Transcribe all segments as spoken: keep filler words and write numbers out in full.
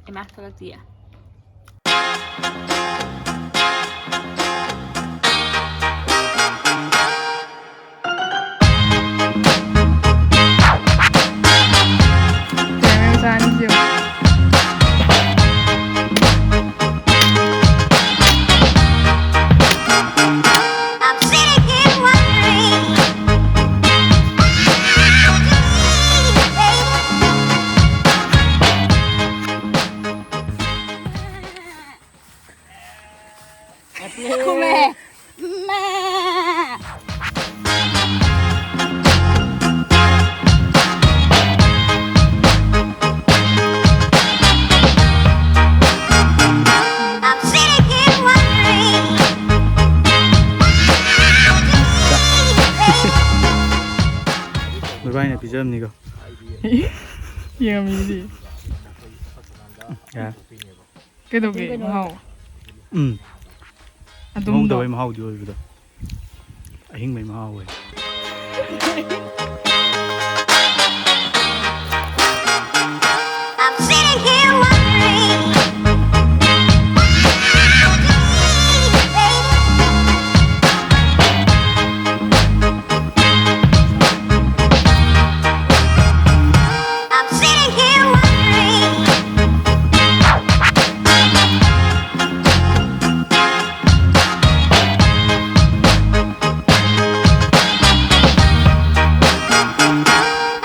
ꯏꯃꯥ ꯊꯣꯛꯂꯛꯇꯤꯌꯦ꯫ ꯀꯩꯅꯣ ꯆꯥꯅꯤꯁꯤꯕꯣ? I'm sitting here wondering how you leave, baby. ꯈꯨꯝꯃꯦ꯫ ꯃꯥ꯫ I'm sitting here wondering. ꯃꯣꯏꯕꯥꯏꯅ ꯄꯤꯖꯕꯅꯤꯀꯣ꯫ ꯌꯦꯡꯉꯝꯃꯤꯗꯤ꯫ ꯌꯥꯔꯦ꯫ ꯀꯩꯗꯧꯒꯦ? ꯃꯍꯥꯎ꯫ ꯎꯝ꯫ ꯑꯗꯨꯝꯗꯣ꯫ ꯃꯍꯧꯗꯕꯩ ꯃꯍꯥꯎꯗꯤ ꯑꯣꯏꯕꯗꯣ꯫ ꯑꯍꯤꯡꯕꯩ ꯃꯍꯥꯎ ꯑꯣꯏ꯫ I'm sitting here wondering. I'm sitting here wondering.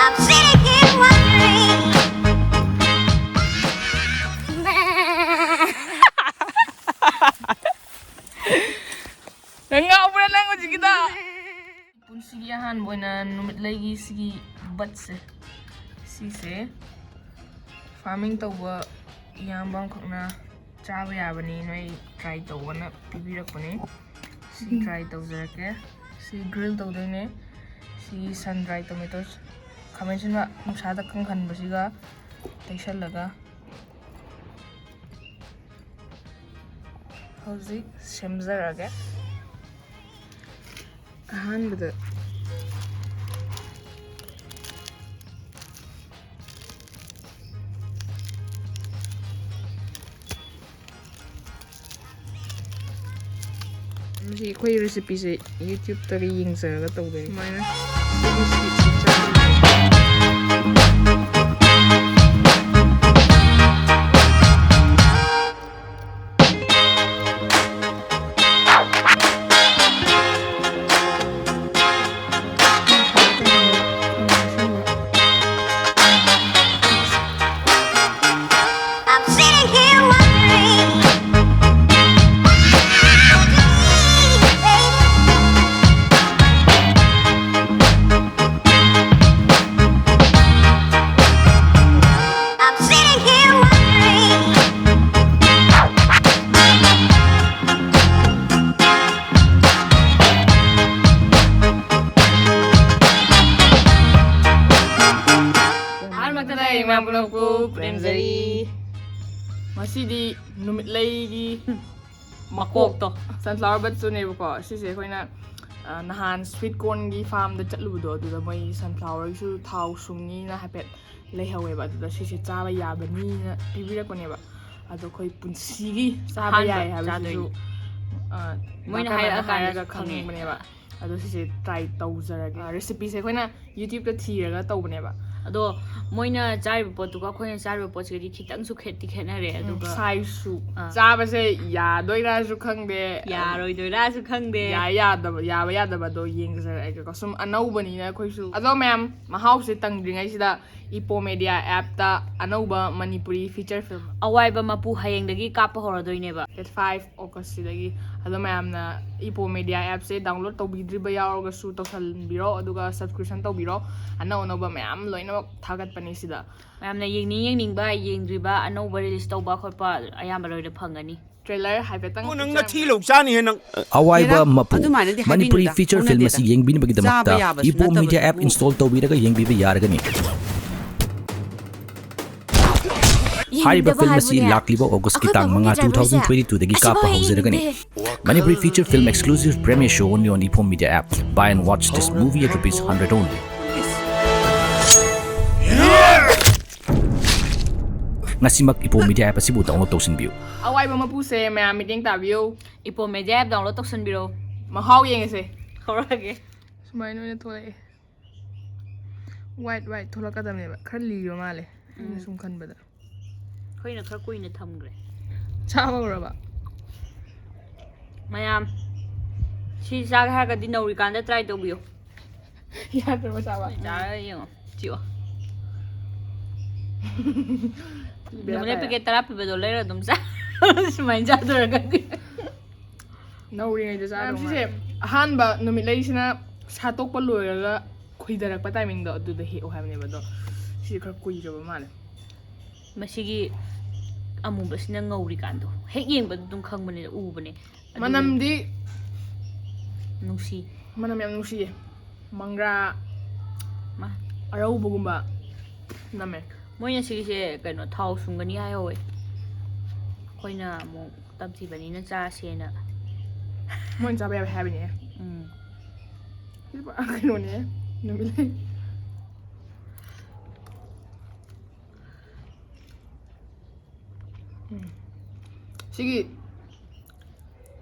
I'm sitting here wondering. ꯅꯪ ꯉꯥꯎꯕ꯭ꯔꯥ ꯅꯪ ꯍꯧꯖꯤꯛꯀꯤꯗꯣ? ꯄꯨꯟꯁꯤꯒꯤ ꯑꯍꯥꯟꯕ ꯑꯣꯏꯅ ꯅꯨꯃꯤꯠꯂꯩꯒꯤ ꯁꯤꯒꯤ ꯕꯠꯁꯦ, ꯁꯤꯁꯦ farming ꯇꯧꯕ ꯏꯌꯥꯝꯕ ꯑꯃꯈꯛꯅ ꯆꯥꯕ ꯌꯥꯕꯅꯤ, ꯅꯣꯏ try ꯇꯧꯑꯣꯅ ꯄꯤꯕꯤꯔꯛꯄꯅꯤ꯫ ꯁꯤ try ꯇꯧꯖꯔꯛꯀꯦ꯫ ꯁꯤ grill ꯇꯧꯗꯣꯏꯅꯦ꯫ ꯁꯤ sun dry tomatoes, ꯈꯥꯃꯦꯟ ꯑꯁꯤꯟꯕ ꯅꯨꯡꯁꯥꯗ ꯀꯪꯍꯟꯕꯁꯤꯒ ꯇꯩꯁꯜꯂꯒ ꯍꯧꯖꯤꯛ ꯁꯦꯝꯖꯔꯒꯦ꯫ ꯑꯍꯥꯟꯕꯗ ꯑꯩꯈꯣꯏ recipeꯁꯦ YouTubeꯇꯒ ꯌꯦꯡꯖꯔꯒ ꯇꯧꯗꯣꯏꯅꯦ꯫ ꯁꯨꯃꯥꯏꯅ ꯁꯤꯒꯤ sweetꯁꯦ ꯆꯥꯗꯣꯏꯅꯦ꯫ I'm sitting here wondering, why do we hate? I'm sitting here wondering. ꯑꯍꯥꯟꯕꯃꯛꯇꯗ ꯑꯩ ꯃꯌꯥꯝ ꯄꯨꯝꯅꯃꯛꯄꯨ ꯄꯨꯔꯦꯝꯖꯔꯤ꯫ ꯉꯁꯤꯗꯤ ꯅꯨꯃꯤꯠꯂꯩꯒꯤ ꯃꯀꯣꯛꯇꯣ, sunflower budsꯇꯨꯅꯦꯕꯀꯣ꯫ ꯁꯤꯁꯦ ꯑꯩꯈꯣꯏꯅ, ꯑ, ꯅꯍꯥꯟ sweet cornꯒꯤ farmꯗ ꯆꯠꯂꯨꯕꯗꯣ, ꯑꯗꯨꯗ ꯃꯣꯏ sunflowerꯒꯤꯁꯨ ꯊꯥꯎ ꯁꯨꯡꯉꯤꯅ ꯍꯥꯏꯐꯦꯠ ꯂꯩꯍꯧꯋꯦꯕ꯫ ꯑꯗꯨꯗ ꯁꯤꯁꯦ ꯆꯥꯕ ꯌꯥꯕꯅꯤꯅ ꯄꯤꯕꯤꯔꯛꯄꯅꯦꯕ꯫ ꯑꯗꯣ ꯑꯩꯈꯣꯏ ꯄꯨꯟꯁꯤꯒꯤ ꯆꯥꯕ ꯑꯍꯥꯟꯕ ꯌꯥꯏ ꯍꯥꯏꯕꯁꯤꯁꯨ, ꯆꯥꯗꯣꯏꯅꯤ꯫ ꯑ, ꯃꯣꯏꯅ ꯅꯥꯀꯟ ꯍꯥꯏꯔꯛꯑꯀꯥꯟꯗ ꯍꯥꯏꯔꯒ ꯈꯪꯉꯦ꯫ ꯈꯪꯕꯅꯦꯕ꯫ ꯑꯗꯣ ꯁꯤꯁꯦ try ꯇꯧꯖꯔꯒꯦ꯫ ꯑ, recipeꯁꯦ ꯑꯩꯈꯣꯏꯅ YouTubeꯇ ꯊꯤꯔꯒ ꯇꯧꯕꯅꯦꯕ꯫ ꯑꯗꯣ ꯃꯣꯏꯅ ꯆꯥꯔꯤꯕ ꯄꯣꯠꯇꯨꯒ ꯑꯩꯈꯣꯏꯅ ꯆꯥꯔꯤꯕ ꯄꯣꯠꯁꯤꯒꯗꯤ ꯈꯤꯇꯪꯁꯨ ꯈꯦꯠꯇꯤ ꯈꯦꯠꯅꯔꯦ꯫ ꯎꯝ, ꯑꯗꯨꯒ sizeꯁꯨ꯫ ꯑꯥ꯫ ꯆꯥꯕꯁꯦ ꯌꯥꯗꯣꯏꯔꯥꯁꯨ ꯈꯪꯗꯦ꯫ ꯌꯥꯔꯣꯏꯗꯣꯏꯔꯥꯁꯨ ꯈꯪꯗꯦ꯫ ꯌꯥꯏ ꯌꯥꯗꯕ, ꯌꯥꯕ ꯌꯥꯗꯕꯗꯣ ꯌꯦꯡꯖꯔꯛꯑꯒꯦꯀꯣ꯫ ꯁꯨꯝ ꯑꯅꯧꯕꯅꯤꯅ ꯑꯩꯈꯣꯏꯁꯨ꯫ ꯑꯗꯣ ꯃꯌꯥꯝ, ꯃꯍꯥꯎꯁꯦ ꯇꯪꯗ꯭ꯔꯤꯉꯩꯁꯤꯗ Epomedia appꯇ ꯑꯅꯧꯕ ꯃꯅꯤꯄꯨꯔꯤ feature film ꯑꯋꯥꯏꯕ ꯃꯄꯨ ꯍꯌꯦꯡꯗꯒꯤ ꯀꯥꯞꯄ ꯍꯧꯔꯗꯣꯏꯅꯦꯕ꯫ Date five Augustꯁꯤꯗꯒꯤ꯫ ꯑꯗꯣ ꯃꯌꯥꯝꯅ Epomedia appꯁꯦ download ꯇꯧꯕꯤꯗ꯭ꯔꯤꯕ ꯌꯥꯎꯔꯒꯁꯨ ꯇꯧꯁꯟꯕꯤꯔꯣ, ꯑꯗꯨꯒ subscription ꯇꯧꯕꯤꯔꯣ꯫ ꯑꯅꯧ ꯑꯅꯧꯕ ꯃꯌꯥꯝ ꯂꯣꯏꯅꯃꯛ ꯊꯥꯒꯠꯄꯅꯦ ꯁꯤꯗ꯫ ꯃꯌꯥꯝꯅ ꯌꯦꯡꯅꯤꯡ ꯌꯦꯡꯅꯤꯡꯕ, ꯌꯦꯡꯗ꯭ꯔꯤꯕ, ꯑꯅꯧꯕ release ꯇꯧꯕ ꯈꯣꯠꯄ ꯑꯌꯥꯝꯕ ꯂꯣꯏꯅ ꯐꯪꯒꯅꯤ꯫ Trailer ꯍꯥꯏꯐꯦꯠꯇꯪ ꯅꯪ ꯄꯤꯛꯆꯔꯝꯒꯦ꯫ ꯅꯊꯤ ꯂꯧ ꯆꯥꯅꯤꯍꯦ ꯅꯪ꯫ ꯑꯋꯥꯏꯕ ꯍꯦꯔꯥ, ꯃꯄꯨ꯫ ꯑꯗꯨꯃꯥꯏꯅꯗꯤ ꯃꯅꯤꯄꯨꯔꯤ ꯍꯥꯏꯕꯤꯅꯨꯗ, feature film ꯍꯧꯅꯗꯦꯗ꯫ ꯑꯁꯤ ꯌꯦꯡꯕꯤꯅꯕꯒꯤꯗꯃꯛꯇ ꯆꯥꯕ ꯌꯥꯕꯁꯨ Epomedia ꯅꯠꯇꯕꯗꯨꯕꯨ꯫ App install ꯇꯧꯕꯤꯔꯒ ꯌꯦꯡꯕꯤꯕ ꯌꯥꯔꯒꯅꯤ꯫ ꯍꯥꯏꯔꯤꯕ ꯌꯦꯡꯅꯤꯡꯗꯕ film ꯑꯁꯤ ꯍꯥꯏꯕꯨꯅꯦ꯫ ꯂꯥꯛꯂꯤꯕ Augustꯀꯤ ꯑꯩꯈꯣꯏ ꯇꯥꯡ ꯄꯥꯕꯨꯡꯒꯤ ꯃꯉꯥ, driverꯁꯦ two thousand twenty twoꯗꯒꯤ ꯑꯁꯤꯐꯥꯎ ꯀꯥꯞꯄ ꯍꯦꯛ ꯍꯧꯖꯔꯒꯅꯤ꯫ ꯌꯦꯡꯅꯤꯡꯗꯦ꯫ Manipuri feature film exclusive premiere show only on Epomedia app. Buy and watch this movie at rupees hundred only. ꯉꯁꯤꯃꯛ Epomedia app ꯑꯁꯤꯕꯨ download ꯇꯧꯁꯤꯟꯕꯤꯌꯨ꯫ ꯑꯋꯥꯏꯕ ꯃꯄꯨꯁꯦ ꯃꯌꯥꯝ ꯃꯤꯠꯌꯦꯡ ꯇꯥꯕꯤꯌꯨ꯫ Ipo Media app download ꯇꯧꯁꯟꯕꯤꯔꯣ꯫ ꯃꯍꯥꯎ ꯌꯦꯡꯉꯁꯦ꯫ ꯍꯧꯔꯛꯑꯒꯦ꯫ ꯁꯨꯃꯥꯏꯅ ꯑꯣꯏꯅ ꯊꯣꯛꯂꯛꯑꯦ꯫ White white ꯊꯣꯛꯂꯛꯀꯗꯕꯅꯦꯕ, ꯈꯔ ꯂꯤꯕ ꯃꯥꯜꯂꯦ ꯑꯩꯅ ꯁꯨꯝ ꯈꯟꯕꯗ꯫ ꯑꯩꯈꯣꯏꯅ ꯈꯔ ꯀꯨꯏꯅ ꯊꯝꯈ꯭ꯔꯦ꯫ ꯆꯥꯕ ꯍꯧꯔꯕ? ꯃꯌꯥꯝ, ꯁꯤ ꯆꯥꯒꯦ ꯍꯥꯏꯔꯒꯗꯤ ꯅꯧꯔꯤꯀꯥꯟꯗ try ꯇꯧꯕꯤꯌꯣ꯫ ꯌꯥꯗ꯭ꯔꯕ ꯆꯥꯕ? ꯆꯥꯔꯒ ꯌꯦꯡꯉꯣ꯫ ꯆꯤꯛꯑꯣ꯫ ꯕꯦꯔꯥ ꯅꯨꯃꯤꯠ ꯇꯥꯏ꯫ Packet ꯇꯔꯥ ꯄꯤꯕꯗꯣ ꯂꯩꯔ ꯑꯗꯨꯝ ꯆꯥ꯫ ꯁꯨꯃꯥꯏꯅ ꯆꯥꯗꯣꯔꯒꯗꯤ꯫ ꯅꯧꯔꯤꯉꯩꯗ ꯆꯥꯔꯣ꯫ ꯁꯤꯁꯦ ꯑꯍꯥꯟꯕ ꯅꯨꯃꯤꯠ ꯂꯩꯁꯤꯅ ꯁꯥꯠꯇꯣꯛꯄ ꯂꯣꯏꯔꯒ ꯈꯨꯏꯊꯔꯛꯄ timingꯗꯣ ꯑꯗꯨꯗ ꯍꯦꯛꯑꯣ ꯍꯥꯏꯕꯅꯦꯕ, ꯑꯗꯣ ꯁꯤꯁꯦ ꯈꯔ ꯀꯨꯏꯔꯕ ꯃꯥꯜꯂꯦ꯫ ꯃꯁꯤꯒꯤ ꯑꯃꯨꯕꯁꯤꯅ ꯉꯧꯔꯤꯀꯥꯟꯗꯣ ꯍꯦꯛ ꯌꯦꯡꯕꯗ ꯑꯗꯨꯝ ꯈꯪꯕꯅꯦ, ꯎꯕꯅꯦ꯫ ꯑꯗꯨꯒ ꯃꯅꯝꯗꯤ ꯅꯨꯡꯁꯤ꯫ ꯃꯅꯝ ꯌꯥꯝ ꯅꯨꯡꯁꯤꯌꯦ꯫ ꯃꯪꯒ꯭ꯔꯥ ꯃꯥ꯫ ꯑꯔꯧꯕꯒꯨꯝꯕ ꯅꯝꯃꯦ꯫ ꯃꯣꯏꯅ ꯁꯤꯒꯤꯁꯦ ꯀꯩꯅꯣ ꯊꯥꯎ ꯁꯨꯡꯒꯅꯤ ꯍꯥꯏꯍꯧꯋꯦ꯫ ꯑꯩꯈꯣꯏꯅ ꯑꯃꯨꯛ ꯇꯝꯊꯤꯕꯅꯤꯅ ꯆꯥꯁꯦꯅ꯫ ꯃꯣꯏꯅ ꯆꯥꯕ ꯌꯥꯕ ꯍꯥꯏꯕꯅꯦ꯫ ꯎꯝ꯫ ꯁꯤ ꯄꯨꯔꯥ ꯀꯩꯅꯣꯅꯦ꯫ ꯅꯨꯃꯤꯠ ꯂꯩ꯫ ꯎꯝ꯫ ꯁꯤꯒꯤ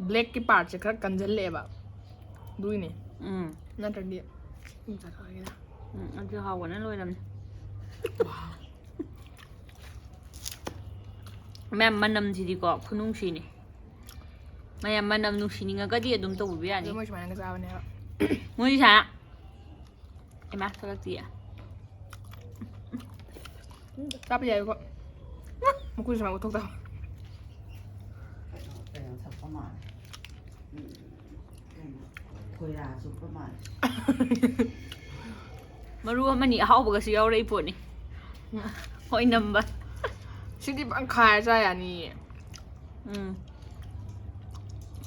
blackꯀꯤ partꯁꯦ ꯈꯔ ꯀꯟꯖꯜꯂꯛꯑꯦꯕ, ꯑꯗꯨꯒꯤꯅꯦ꯫ ꯎꯝ꯫ ꯅꯠꯇ꯭ꯔꯗꯤ ꯑꯗꯨꯝ ꯆꯥꯊꯣꯛꯑꯒꯦꯗ꯫ ꯎꯝ, ꯑꯗꯨ ꯍꯥꯎꯕꯅ ꯂꯣꯏꯔꯝꯅꯦ꯫ ꯃꯌꯥꯝ, ꯃꯅꯝꯁꯤꯗꯤꯀꯣ ꯈꯨꯅꯨꯡꯁꯤꯅꯤ꯫ ꯃꯌꯥꯝ, ꯃꯅꯝ ꯅꯨꯡꯁꯤꯅꯤꯡꯉꯒꯗꯤ ꯑꯗꯨꯝ ꯇꯧꯕꯤꯕ ꯌꯥꯅꯤ꯫ ꯑꯗꯣ ꯃꯣꯏ ꯁꯨꯃꯥꯏꯅꯒ ꯆꯥꯕꯅꯦꯕ꯫ ꯃꯣꯏ ꯁꯥ ꯏꯃꯥ ꯊꯣꯛꯂꯛꯇꯤꯌꯦ꯫ ꯆꯥꯕ ꯌꯥꯏꯀꯣ꯫ ꯃꯈꯨꯠ ꯁꯨꯃꯥꯏꯅ ꯎꯠꯊꯣꯛꯇꯕ꯫ ꯀꯩꯅꯣ ꯀꯩꯅꯣ ꯊꯛꯄ ꯃꯥꯜꯂꯦ꯫ ꯎꯝ, ꯀꯩꯅꯣ ꯈꯣꯏꯔꯥ ꯆꯨꯞꯄ ꯃꯥꯜꯂꯦ꯫ ꯃꯔꯨ ꯑꯃꯅꯤ ꯑꯍꯥꯎꯕꯒꯁꯨ ꯌꯥꯎꯔꯛꯏ ꯄꯣꯠꯅꯤ꯫ ꯍꯣꯏ ꯅꯝꯕ꯫ ꯁꯤꯗꯤ ꯐꯖꯅ ꯈꯥꯏꯔ ꯆꯥ ꯌꯥꯅꯤꯌꯦ꯫ ꯎꯝ꯫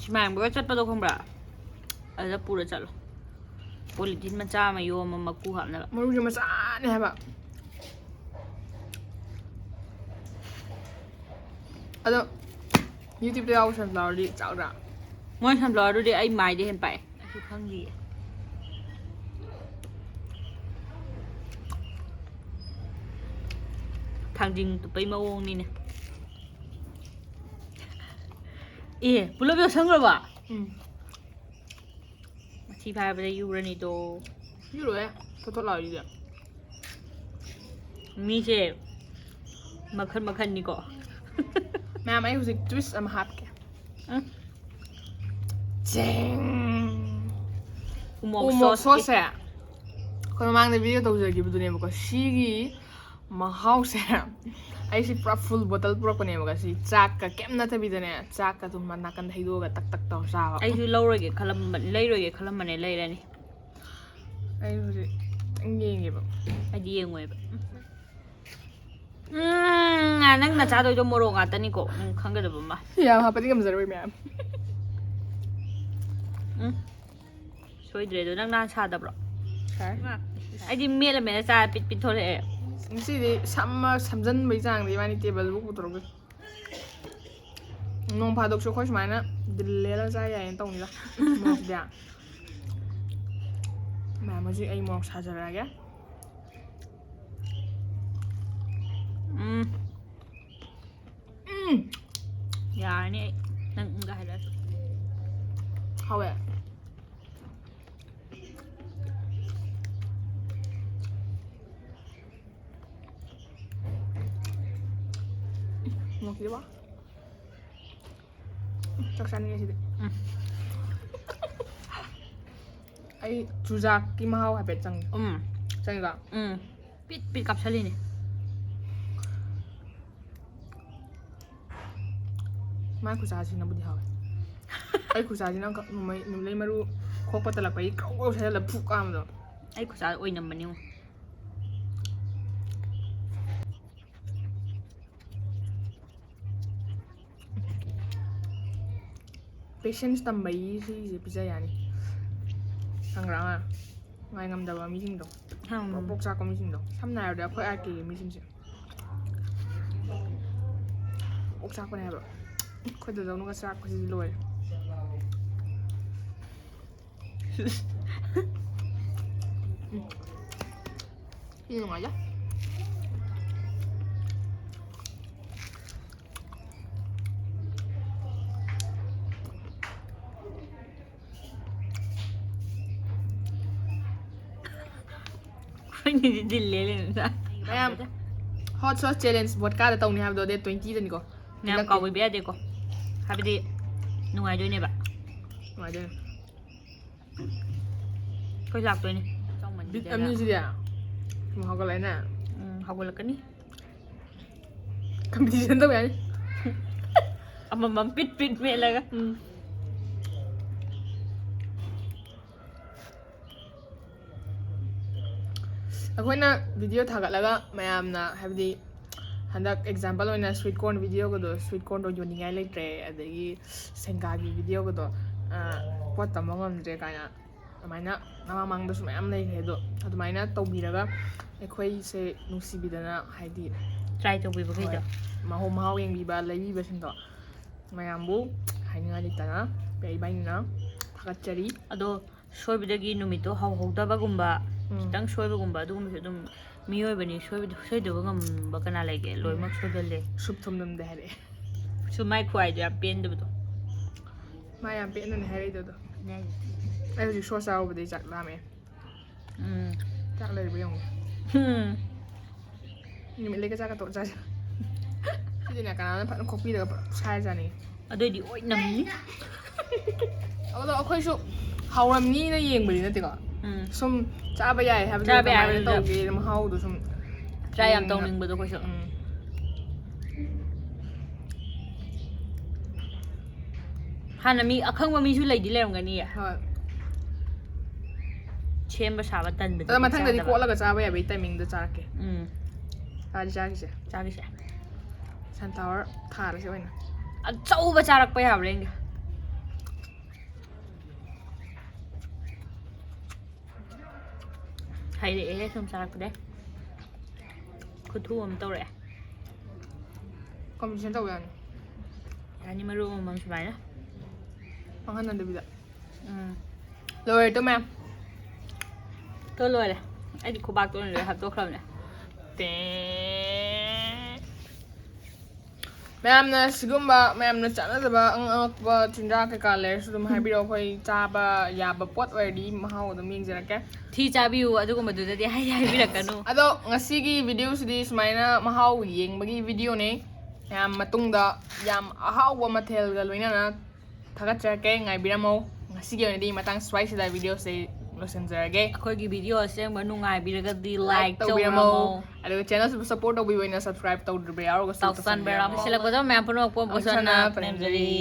ꯁꯤꯃꯥꯡꯕꯒ ꯆꯠꯄꯗꯣ ꯈꯪꯕ꯭ꯔꯥ? ꯑꯗꯨꯗ ꯄꯨꯔ ꯆꯠꯂꯣ꯫ Polythene ꯃꯆꯥ ꯑꯃ ꯌꯣꯝꯃ ꯃꯀꯨ ꯍꯥꯞꯅꯕ꯫ ꯃꯔꯨꯁꯦ ꯃꯆꯥꯅꯦ ꯍꯥꯏꯕ꯫ ꯑꯗꯣ YouTubeꯇ ꯌꯥꯎꯕ sunflowerꯗꯤ ꯆꯥꯎꯗ꯭ꯔꯥ? ꯃꯣꯏ sunflowerꯗꯨꯗꯤ ꯑꯩ ꯃꯥꯏꯗ ꯍꯦꯟꯅ ꯄꯥꯛꯑꯦ꯫ ꯑꯩꯁꯨ ꯈꯪꯗꯤꯌꯦ꯫ ꯊꯥꯡꯖꯤꯡ ꯇꯨꯞꯄꯩ ꯃꯑꯣꯡꯅꯤꯅꯦ꯫ ꯑꯦ, ꯄꯨꯂꯞ ꯌꯣꯠꯁꯟꯈ꯭ꯔꯕ? ꯎꯝ꯫ ꯃꯊꯤ ꯐꯥꯏꯕꯗ ꯌꯨꯔꯅꯤꯗꯣ꯫ ꯌꯨꯔꯣꯏ꯫ ꯊꯣꯠ ꯊꯣꯠ ꯂꯥꯎꯔꯤꯗ꯫ ꯃꯤꯁꯦ ꯃꯈꯜ ꯃꯈꯜꯅꯤꯀꯣ꯫ ꯃꯌꯥꯝ, ꯑꯩ ꯍꯧꯖꯤꯛ twist ꯑꯃ ꯍꯥꯞꯀꯦ꯫ ꯎꯝ꯫ ꯆꯦꯡ꯫ ꯎꯃꯣꯛ ꯎꯃꯣꯛ ꯁꯣꯁꯀꯤ꯫ ꯁꯣꯁꯁꯦ ꯑꯩꯈꯣꯏ ꯃꯃꯥꯡꯗ video ꯇꯧꯖꯈꯤꯕꯗꯨꯅꯦꯕꯀꯣ꯫ ꯁꯤꯒꯤ ꯃꯍꯥꯎꯁꯦ ꯑꯩꯁꯤ ꯄꯨꯔꯥ full bottle ꯄꯨꯔꯛꯄꯅꯦꯕꯀꯣ꯫ ꯁꯤ ꯆꯥꯛꯀ ꯀꯩꯝ ꯅꯠꯇꯕꯤꯗꯅꯦ, ꯆꯥꯛꯀ ꯑꯗꯨꯝ ꯅꯥꯀꯟꯗ ꯍꯩꯗꯣꯛꯑꯒ ꯇꯛ ꯇꯛ ꯇꯧꯔ ꯆꯥꯕ꯫ ꯑꯩꯁꯨ ꯂꯧꯔꯒꯦ ꯈꯜꯂꯝꯕ, ꯂꯩꯔꯣꯏꯒꯦ ꯈꯜꯂꯝꯕꯅꯦ, ꯂꯩꯔꯅꯤ꯫ ꯑꯩ ꯍꯧꯖꯤꯛ ꯈꯤꯇꯪ ꯌꯦꯡꯒꯦꯕ꯫ ꯑꯩꯗꯤ ꯌꯦꯡꯉꯣꯏꯕ꯫ ꯎꯝ, ꯅꯪ ꯅꯆꯥꯗꯣꯏꯗꯣ ꯃꯣꯔꯣꯛ ꯉꯥꯛꯇꯅꯤꯀꯣ꯫ ꯎꯝ, ꯈꯪꯒꯗꯕ ꯑꯃ꯫ ꯌꯥꯝ ꯍꯥꯞꯄꯗꯤ ꯉꯝꯖꯔꯣꯏ ꯃꯌꯥꯝ꯫ ꯎꯝ꯫ ꯁꯣꯏꯗ꯭ꯔꯦ ꯑꯗꯣ꯫ ꯅꯪ ꯅꯍꯥꯟ ꯁꯥꯗꯕ꯭ꯔꯣ? ꯁꯥꯏ꯫ ꯑꯩꯗꯤ ꯃꯦꯠꯂ ꯃꯦꯠꯂ ꯆꯥꯔ ꯄꯤꯠ ꯄꯤꯠ ꯊꯣꯛꯂꯛꯑꯦ꯫ ꯉꯁꯤꯗꯤ ꯁꯝꯃ ꯁꯝꯖꯟꯕꯩ ꯆꯥꯡꯗꯤ ꯏꯕꯥꯅꯤ ꯇꯦꯕꯜꯕꯨ ꯄꯨꯊꯣꯔꯛꯇꯦ꯫ ꯅꯣꯡ ꯐꯥꯗꯣꯛꯁꯨ ꯑꯩꯈꯣꯏ ꯁꯨꯃꯥꯏꯅ ꯗꯤꯜ ꯂꯦꯜꯂ ꯆꯥ ꯌꯥꯏꯌꯦꯅ ꯇꯧꯅꯤꯗ꯫ ꯃꯣꯔꯣꯛꯁꯤꯗꯤ꯫ ꯃꯌꯥꯝ, ꯍꯧꯖꯤꯛ ꯑꯩ ꯃꯣꯔꯣꯛ ꯁꯥꯖꯔꯛꯑꯒꯦ꯫ ꯎꯝ꯫ ꯎꯝ꯫ ꯌꯥꯔꯅꯤ ꯑꯩ꯫ ꯅꯪ ꯎꯝꯒ ꯍꯥꯏꯔꯛꯑꯁꯨ꯫ ꯍꯥꯎꯋꯦ꯫ ꯃꯣꯔꯣꯛꯁꯤꯗꯤ ꯋꯥ꯫ ꯆꯥꯛ ꯆꯥꯅꯤꯡꯉꯦ ꯁꯤꯗꯤ꯫ ꯎꯝ꯫ ꯑꯩ ꯆꯨꯖꯥꯛꯀꯤ ꯃꯍꯥꯎ ꯍꯥꯏꯐꯦꯠ ꯆꯪꯉꯦ꯫ ꯎꯝ꯫ ꯆꯪꯉꯤꯀꯣ? ꯎꯝ꯫ ꯄꯤꯠ ꯄꯤꯠ ꯀꯥꯞꯁꯜꯂꯤꯅꯦ꯫ ꯃꯥꯏ ꯈꯨꯆꯥꯁꯤꯅꯕꯨꯗꯤ ꯍꯥꯎꯋꯦ꯫ ꯑꯩ ꯈꯨꯆꯥꯁꯤꯅ ꯈ-, ꯅꯨꯃꯩ-, ꯅꯨꯃꯤꯠꯂꯩ ꯃꯔꯨ ꯈꯣꯛꯄ ꯇꯜꯂꯛꯄꯒꯤ ꯀ꯭ꯔꯧ ꯀ꯭ꯔꯧ ꯁꯥꯏꯖꯜꯂ ꯐꯨꯛ ꯀꯥꯝꯕꯗꯣ꯫ ꯑꯩ ꯈꯨꯆꯥ ꯑꯣꯏꯅꯝꯕꯅꯤꯉꯣ꯫ Patience ꯇꯝꯕꯒꯤ ꯁꯤꯁꯦ ꯄꯤꯖ ꯌꯥꯅꯤ꯫ ꯈꯪꯕ꯭ꯔꯥ ꯑꯃ? ꯉꯥꯏ ꯉꯝꯗꯕ ꯃꯤꯁꯤꯡꯗꯣ꯫ ꯍꯝ꯫ ꯄ꯭ꯔꯣꯛ ꯄ꯭ꯔꯣꯛ ꯆꯥꯛꯄ ꯃꯤꯁꯤꯡꯗꯣ꯫ ꯁꯝꯅ ꯍꯥꯏꯔꯕꯗ ꯑꯩꯈꯣꯏ ꯑꯥꯔ ꯀꯦꯒꯤ ꯃꯤꯁꯤꯡꯁꯦ꯫ ꯄ꯭ꯔꯣꯛ ꯄ꯭ꯔꯣꯛ ꯆꯥꯛꯄꯅꯦ ꯍꯥꯏꯕ꯫ ꯑꯩꯈꯣꯏ ꯗꯗꯧꯅꯒ ꯆꯥꯛꯄꯁꯤꯗꯤ ꯂꯣꯏꯔꯦ꯫ ꯎꯝ꯫ ꯁꯤ ꯅꯨꯡꯉꯥꯏꯖ꯫ ꯑꯩꯈꯣꯏꯅꯤꯗꯤ ꯗꯤꯜ ꯂꯦꯜꯂꯦꯅ꯫ ꯃꯌꯥꯝ ꯍꯣꯠ ꯁꯣꯁ ꯆꯦꯂꯦꯟꯖ ꯕꯣꯠꯀꯥꯗ ꯇꯧꯅꯤ ꯍꯥꯏꯕꯗꯣ ꯗꯦꯠ ꯇ꯭ꯋꯦꯟꯇꯤꯗꯅꯤꯀꯣ꯫ ꯃꯌꯥꯝ ꯀꯥꯎꯕꯤꯕ ꯌꯥꯗꯦꯀꯣ, ꯍꯥꯏꯕꯗꯤ ꯅꯨꯡꯉꯥꯏꯗꯣꯏꯅꯦꯕ꯫ ꯅꯨꯡꯉꯥꯏꯗꯣꯏꯅꯦ꯫ ꯑꯩꯈꯣꯏ ꯂꯥꯛꯇꯣꯏꯅꯦ꯫ ꯕꯤꯠ ꯑꯃꯅꯤꯁꯤꯗꯤ꯫ ꯁꯨꯝ ꯍꯧꯒꯠꯂꯛꯑꯦꯅꯦ꯫ ꯎꯝ, ꯍꯧꯒꯠꯂꯛꯀꯅꯤ꯫ ꯀꯝꯄꯤꯇꯤꯁꯟ ꯇꯧ ꯌꯥꯅꯤ꯫ ꯑꯃꯃꯝ ꯄꯤꯠ ꯄꯤꯠ ꯃꯦꯠꯂꯒ꯫ ꯎꯝ꯫ ꯑꯩꯈꯣꯏꯅ ꯚꯤꯗꯤꯑꯣ ꯊꯥꯒꯠꯂꯒ ꯃꯌꯥꯝꯅ ꯍꯥꯏꯕꯗꯤ ꯍꯟꯗꯛ ꯑꯦꯛꯖꯥꯝꯄꯜ ꯑꯣꯏꯅ ꯁ꯭ꯋꯤꯠ ꯀꯣꯔꯟ ꯚꯤꯗꯤꯑꯣꯒꯗꯣ, ꯁ꯭ꯋꯤꯠ ꯀꯣꯔꯟꯗꯣ ꯌꯣꯟꯅꯤꯡꯉꯥꯏ ꯂꯩꯇ꯭ꯔꯦ, ꯑꯗꯒꯤ ꯁꯦꯡꯒꯥꯒꯤ ꯚꯤꯗꯤꯑꯣꯒꯗꯣ ꯄꯣꯠ ꯇꯝꯕ ꯉꯝꯗ꯭ꯔꯦ ꯀꯥꯏꯅ ꯑꯗꯨꯃꯥꯏꯅ ꯃꯃꯥꯡ ꯃꯃꯥꯡꯗꯁꯨ ꯃꯌꯥꯝ ꯂꯩꯈ꯭ꯔꯦ꯫ ꯑꯗꯣ ꯑꯗꯨꯃꯥꯏꯅ ꯇꯧꯕꯤꯔꯒ ꯑꯩꯈꯣꯏꯁꯦ ꯅꯨꯡꯁꯤꯕꯤꯗꯅ ꯍꯥꯏꯗꯤ ꯇ꯭ꯔꯥꯏ ꯇꯧꯕꯤꯕꯈꯩꯗꯣ꯫ ꯃꯍꯥꯎ ꯃꯍꯥꯎ ꯌꯦꯡꯕꯤꯕ ꯂꯩꯕꯤꯕꯁꯤꯡꯗꯣ ꯃꯌꯥꯝꯕꯨ ꯍꯥꯏꯅꯤꯡꯉꯥꯏ ꯂꯩꯇꯅ ꯄꯦ ꯏꯕꯥꯅꯤꯅ ꯊꯥꯒꯠꯆꯔꯤ꯫ ꯑꯗꯣ ꯁꯣꯏꯕꯗꯒꯤ ꯅꯨꯃꯤꯠꯇꯣ ꯍꯧꯍꯧꯗꯕꯒꯨꯝꯕ, ꯎꯝ꯫ ꯈꯤꯇꯪ ꯁꯣꯏꯕꯒꯨꯝꯕ ꯑꯗꯨꯒꯨꯝꯕꯁꯨ ꯑꯗꯨꯝ ꯃꯤꯑꯣꯏꯕꯅꯤ, ꯁꯣꯏꯕꯗ-, ꯁꯣꯏꯗꯕ ꯉꯝꯕ ꯀꯅꯥ ꯂꯩꯒꯦ? ꯂꯣꯏꯅꯃꯛ ꯁꯣꯏꯒꯜꯂꯦ꯫ ꯁꯨꯞ ꯊꯨꯝ ꯅꯝꯗꯦ ꯍꯥꯏꯔꯛꯑꯦ꯫ ꯁꯨꯝ ꯃꯥꯏ ꯈꯨꯍꯥꯏꯗꯣ ꯌꯥꯝ ꯄꯦꯟꯗꯕꯗꯣ꯫ ꯃꯥ ꯌꯥꯝ ꯄꯦꯟꯅꯅꯤ ꯍꯥꯏꯔꯛꯏꯗꯣ ꯑꯗꯣ꯫ ꯑꯩ ꯍꯧꯖꯤꯛ ꯁꯣꯁ ꯆꯥꯔꯨꯕꯗꯩ ꯆꯥꯛ ꯂꯥꯝꯃꯦ꯫ ꯎꯝ꯫ ꯆꯥꯛ ꯂꯩꯔꯤꯕ ꯌꯦꯡꯉꯨ꯫ ꯎꯝ꯫ ꯅꯨꯃꯤꯠ ꯂꯩꯒ ꯆꯥꯛꯀ ꯇꯣꯛ ꯆꯥꯁꯦ꯫ ꯁꯤꯗꯤꯅꯦ ꯀꯅꯥꯅ ꯐꯖꯅ ꯈꯣꯛꯄꯤꯔꯒ ꯄꯨꯂꯞ ꯁꯥꯏꯔ ꯆꯥꯅꯤꯡꯉꯤ꯫ ꯑꯗꯨꯑꯣꯏꯗꯤ ꯑꯣꯏ ꯅꯝꯅꯤ꯫ ꯑꯗꯣ ꯑꯩꯈꯣꯏꯁꯨ ꯍꯥꯎꯔꯝꯅꯤꯅ ꯌꯦꯡꯕꯅꯤ ꯅꯠꯇꯦꯀꯣ꯫ ꯎꯝ꯫ ꯁꯨꯝ ꯆꯥꯕ ꯌꯥꯏ ꯍꯥꯏꯕꯗꯨ ꯆꯥꯕ ꯌꯥꯏ ꯀꯃꯥꯏꯅ ꯍꯥꯏꯕꯗꯨꯗ꯫ ꯇꯧꯒꯦ ꯃꯍꯥꯎꯗꯣ ꯁꯨꯝ ꯇ꯭ꯔꯥꯏ ꯌꯥꯝ ꯎꯝ꯫ ꯇꯧꯅꯤꯡꯕꯗꯣ ꯑꯩꯈꯣꯏꯁꯨ꯫ ꯎꯝ꯫ ꯍꯥꯟꯅ ꯃꯤ ꯑꯈꯪꯕ ꯃꯤꯁꯨ ꯂꯩꯗꯤ ꯂꯩꯔꯝꯒꯅꯤꯌꯦ꯫ ꯍꯣꯏ꯫ ꯁꯦꯝꯕ ꯁꯥꯕ ꯇꯟꯕꯗꯤ ꯑꯗꯣ ꯃꯊꯪꯗꯗꯤ ꯆꯥꯗꯕ꯫ ꯀꯣꯠꯂꯒ ꯆꯥꯕ ꯌꯥꯕꯒꯤ ꯇꯥꯏꯃꯤꯡꯗ ꯆꯥꯔꯛꯀꯦ꯫ ꯎꯝ꯫ ꯆꯥꯗꯤ ꯆꯥꯈꯤꯁꯦ꯫ ꯆꯥꯈꯤꯁꯦ꯫ ꯁꯟꯐ꯭ꯂꯥꯋꯔ ꯊꯥꯔꯁꯦ ꯑꯣꯏꯅ꯫ ꯑꯆꯧꯕ ꯆꯥꯔꯛꯄ ꯌꯥꯕ꯭ꯔꯥ ꯌꯦꯡꯒꯦ꯫ ꯍꯩꯔꯛꯑꯦꯍꯦ ꯁꯨꯝ ꯆꯥꯔꯛꯄꯗꯩ꯫ ꯈꯨꯊꯨ ꯑꯃ ꯇꯧꯔꯛꯑꯦ꯫ ꯀꯝꯄꯤꯇꯤꯁꯟ ꯇꯧꯕ ꯌꯥꯅꯤ꯫ ꯌꯥꯅꯤ, ꯃꯔꯨ ꯑꯃꯃꯝ ꯁꯨꯃꯥꯏꯅ꯫ ꯃꯥꯡꯍꯟꯅꯗꯕꯤꯗ꯫ ꯎꯝ꯫ ꯂꯣꯏꯔꯦ ꯇꯣ ꯃꯌꯥꯝ꯫ ꯇꯣ ꯂꯣꯏꯔꯦ꯫ ꯑꯩꯗꯤ ꯈꯨꯕꯥꯛꯇ ꯑꯣꯏꯅ ꯂꯣꯏ ꯍꯥꯞꯇꯣꯛꯈ꯭ꯔꯕꯅꯦ꯫ ꯇꯦ꯫ ꯃꯌꯥꯝꯅ ꯁꯤꯒꯨꯝꯕ ꯃꯌꯥꯝꯅ ꯆꯥꯟꯅꯗꯕ ꯑꯉꯛ ꯑꯉꯛꯄ ꯆꯤꯟꯖꯥꯛ ꯀꯩꯀꯥ ꯂꯩꯔꯁꯨ ꯑꯗꯨꯝ ꯍꯥꯏꯕꯤꯔꯛꯑꯣ, ꯑꯩꯈꯣꯏ ꯆꯥꯕ ꯌꯥꯕ ꯄꯣꯠ ꯑꯣꯏꯔꯗꯤ ꯃꯍꯥꯎ ꯑꯗꯨꯝ ꯌꯦꯡꯖꯔꯛꯀꯦ꯫ ꯊꯤ ꯆꯥꯕꯤꯌꯨ ꯑꯗꯨꯒꯨꯝꯕꯗꯨꯗꯗꯤ ꯍꯥꯏ ꯍꯥꯏꯕꯤꯔꯛꯀꯅꯨ꯫ ꯑꯗꯣ ꯉꯁꯤꯒꯤ ꯚꯤꯗꯤꯑꯣꯁꯤꯗꯤ ꯁꯨꯃꯥꯏꯅ ꯃꯍꯥꯎ ꯌꯦꯡꯕꯒꯤ ꯚꯤꯗꯤꯑꯣꯅꯦ꯫ ꯃꯌꯥꯝ ꯃꯇꯨꯡꯗ ꯌꯥꯝ ꯑꯍꯥꯎꯕ ꯃꯊꯦꯜꯒ ꯂꯣꯏꯅꯅ ꯊꯥꯒꯠꯆꯔꯛꯀꯦ, ꯉꯥꯏꯕꯤꯔꯝꯃꯣ꯫ ꯉꯁꯤꯒꯤ ꯑꯣꯏꯅꯗꯤ ꯃꯇꯥꯡ ꯁ꯭ꯋꯥꯏꯁꯤꯗ ꯚꯤꯗꯤꯑꯣꯁꯦ ꯂꯣꯏꯁꯤꯟꯖꯔꯒꯦ꯫ ꯑꯩꯈꯣꯏꯒꯤ ꯚꯤꯗꯤꯑꯣ ꯑꯁꯦꯡꯕ ꯅꯨꯡꯉꯥꯏꯕꯤꯔꯒꯗꯤ ꯂꯥꯏꯛ ꯂꯥꯏꯛ ꯇꯧꯕꯤꯔꯝꯃꯣ꯫ ꯇꯧꯕꯤꯔꯝꯃꯣ꯫ ꯑꯗꯨꯒ ꯆꯦꯅꯦꯜꯁꯤꯕꯨ ꯁꯞꯄꯣꯔꯠ ꯇꯧꯕꯤꯕ ꯑꯣꯏꯅ ꯁꯕꯁꯀ꯭ꯔꯥꯏꯕ ꯇꯧꯗ꯭ꯔꯤꯕ ꯌꯥꯎꯔꯒꯁꯨ ꯇꯧꯁꯟꯕꯤꯔꯝꯃꯣ꯫ ꯇꯧꯁꯟꯕꯤꯔꯝꯃꯣ꯫ ꯁꯤꯜꯂꯛꯄꯗ ꯃꯌꯥꯝ ꯄꯨꯝꯅꯃꯛꯄꯨ ꯑꯃꯨꯛ ꯍꯟꯅ ꯄꯣꯠꯁꯟꯅ ꯄꯨꯅꯦꯝꯖꯔꯤ꯫ ꯄꯨꯅꯦꯝꯖꯔꯤ꯫